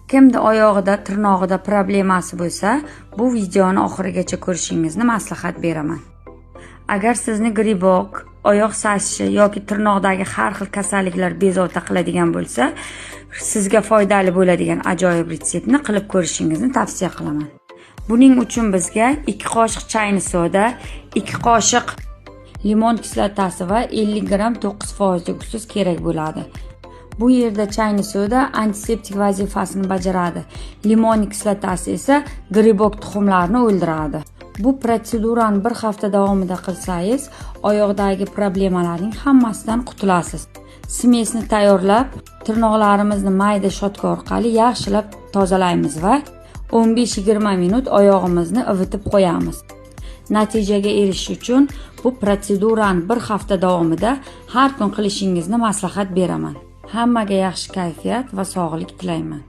Kimda oyog'ida, tirnog'ida problemasi bo'lsa, bu videoni oxirigacha ko'rishingizni maslahat beraman. Agar sizni грибок, oyoq sasishi yoki tirnoqdagi har xil kasalliklar bezovta qiladigan bo'lsa, sizga foydali bo'ladigan ajoyib retseptni qilib ko'rishingizni tavsiya qilaman. Buning uchun bizga 2 qoshiq чайный soda, 2 qoshiq limon kislotasi va 50 gramm 9% уксус kerak bo'ladi. Bu yerda чайный soda antiseptik vazifasini bajaradi. Limon kislotasi esa грибок tuxumlarini o'ldiradi. Bu protsedurani bir hafta davomida qilsangiz, oyoqdagi problemalarning hammasidan qutulasiz. Смесь ni tayyorlab, tirnoqlarimizni mayda щётка orqali yaxshilab tozalaymiz va 15-20 minut oyog'imizni ivitib qo'yamiz. Natijaga erishish uchun bu protsedurani bir hafta davomida har kun qilishingizni maslahat beraman. Hammaga yaxshi kayfiyat va sog'lik tilayman.